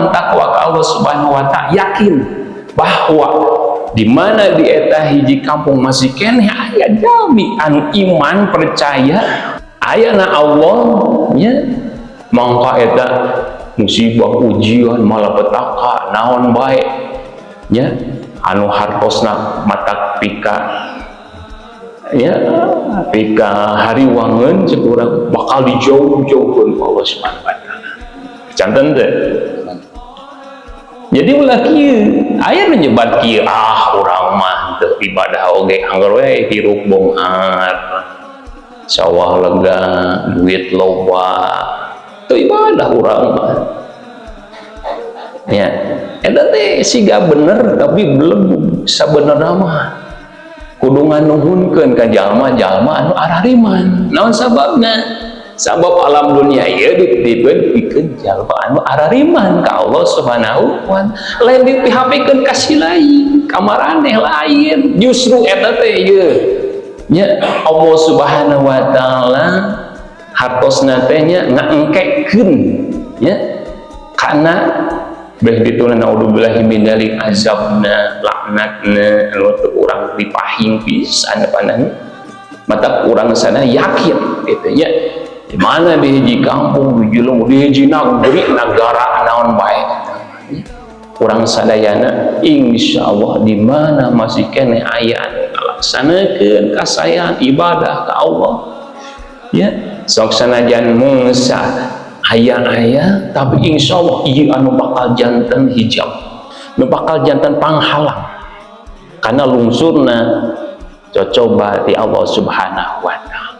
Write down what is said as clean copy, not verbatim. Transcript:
iman takwa ka Allah Subhanahu wa Ta'ala, yakin bahwa di mana di eta hiji kampung masih keneh aya jalmi anu iman percaya ayana Allah nya, mangka eta musibah, ujian, malapetaka, naon bae nya, anu hartosna matak pika ya pika hariwangeun cek urang, bakal dijauh-jauhkeun ku Allah Subhanahu wa Taala. Janten teh jadi ulah kieu, aya nu nyebat kieu, "Ah, urang mah teu ibadah oge, angger we hirup bonghar, sawah lega, duit loba, teu ibadah urang mah." Ya, eta teh siga bener tapi belum sabenerna mah kudu nganuhunkeun ka jalma-jalma anu arariman. Naon sababna? Sabab alam dunia ieu dititipkeun pikeun jalma anu arariman ka Allah Subhanahu wa Ta'ala, lain dipihapikeun ka si lain, ka maraneh lain. Justru eta teh ieu nya, Allah Subhanahu wa Ta'ala hartosna teh nya ngaengkekeun nya kana beh dituna, naudzubillahi min dzalik, azabna, laknatna anu teu urang dipahing pisan depanan mata urang sana. Yakin gitu nya, di mana di hiji kampung, di jelema, di hiji negeri, negara naon bae, urang sadayana insyaallah di mana masih keneh aya anu ngalaksanakeun kasayan ibadah ka Allah ya, sok sanajan mungsa aya-aya, tapi insya Allah ieu anu bakal janten hijab, nu bakal janten panghalang karena lungsurna cocoba di Allah Subhanahu wa Ta'ala.